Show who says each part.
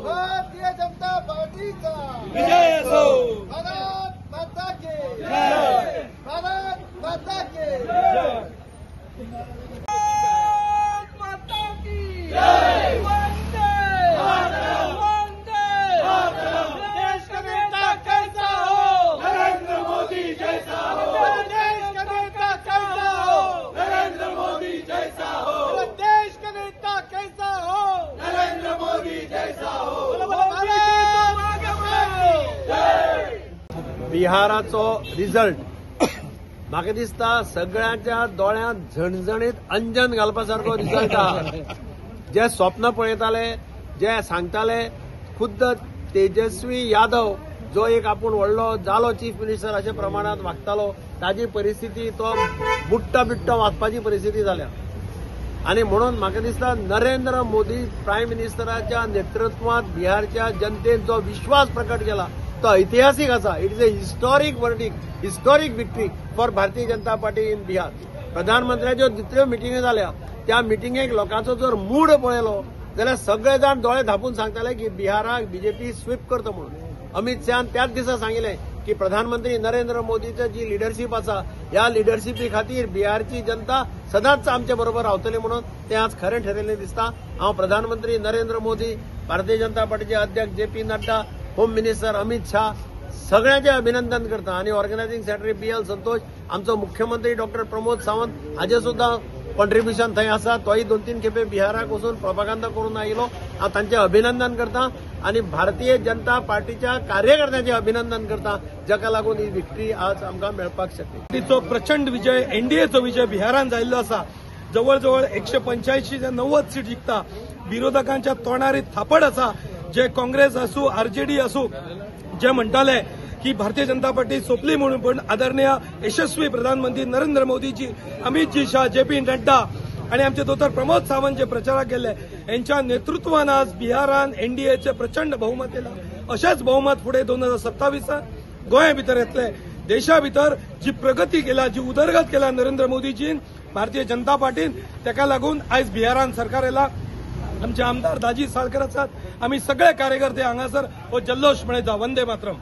Speaker 1: भारतीय जनता पार्टीचा
Speaker 2: विजय असो.
Speaker 1: भारत माता की जय, भारत माता की
Speaker 2: जय.
Speaker 3: माता की जय. वंदे मातरम, वंदे मातरम. देश का नेता कैसा हो?
Speaker 2: नरेंद्र मोदी जैसा हो.
Speaker 1: देश का नेता कैसा हो?
Speaker 2: नरेंद्र मोदी जैसा हो.
Speaker 1: देश का नेता कैसा हो?
Speaker 2: नरेंद्र मोदी जैसा हो.
Speaker 1: बोलो बोलो भारत माता की
Speaker 2: जय.
Speaker 4: बिहाराचो रिझल्ट म्हाका दिसता सगळ्यांच्या दोळ्यांत झणझणीत अंजन घालपा सारको रिझल्ट आहा. जे स्वप्न पळयताले, जे सांगताले, खुद्द तेजस्वी यादव जो एक आपूण व्हडलो जालो चीफ मिनिस्टर अशा प्रमाणात वागतालो, ताजी परिस्थिती तो बुट्टो बिट्टो वाचपाची परिस्थिती जाल्या. आनी म्हणून म्हाका दिसता नरेंद्र मोदी प्रायम मिनिस्टराच्या नेतृत्वात बिहारच्या जनतेन जो विश्वास प्रकट केला तो ऐतिहासिक आसा. It is a historic verdict, historic victory for Bharatiya Janata Party in Bihar. प्रधानमंत्र्याच्यो जितल्यो मिटिंगी जाल्या त्या मिटिंगेक लोकांचो जर मूड पळयलो जाल्यार सगळे जाण दोळे धापून सांगताले की बिहाराक बीजेपी स्वीप करता म्हणून. अमित शहान त्याच दिसा सांगिल्लें की प्रधानमंत्री नरेंद्र मोदीची जी लिडरशीप आसा ह्या लिडरशिपी खातीर बिहारची जनता सदांच आमचे बरोबर रावतली म्हणून तें आज खरें ठरिल्लें दिसता. हांव प्रधानमंत्री नरेंद्र मोदी, भारतीय जनता पार्टीचे अध्यक्ष J P Nadda, home minister Amit Shah सगळ्यांचे अभिनंदन करता आनी organising secretary B L Santosh, आमचो मुख्यमंत्री डॉक्टर प्रमोद सावंत हाजे सुद्दां कॉन्ट्रिब्युशन थंय आसा. तोय 2-3 खेपे बिहाराक वचून प्रोपागांदा करून आयलो. हांव तांचें अभिनंदन करता आनी भारतीय जनता पार्टीच्या कार्यकर्त्यांचें अभिनंदन करता, जाका लागून ही विक्ट्री आज आमकां मेळपाक शकली.
Speaker 2: तिचो प्रचंड विजय, एनडीएचो विजय बिहारान जाल्लो आसा. जवळजवळ 185 ते 90 सीट जिखता. विरोधकांच्या तोंडार थापड आसा. जे काँग्रेस आसूं, आरजेडी आसूं, जे म्हणटाले की भारतीय जनता पार्टी सोंपली म्हणून, पण आदरणीय यशस्वी प्रधानमंत्री नरेंद्र मोदीजी, अमितजी शाह, जे पी नड्डा आणि आमचे दोतोर प्रमोद सावंत जे प्रचाराक गेले यांच्या नेतृत्वान आज बिहारान एनडीएचे प्रचंड बहुमत येला. अशेंच बहुमत फुडें 2027 गोंया भितर येतले. देशा भितर जी प्रगती केला, जी उदरगत केला नरेंद्र मोदीजीन, भारतीय जनता पार्टीन, ताका लागून आयज बिहारान सरकार येला. आमचे आमदार दाजी साळकर आसात. आमी सगळे कार्यकर्ते हांगासर हो जल्लोश मनयता. वंदे मातरम.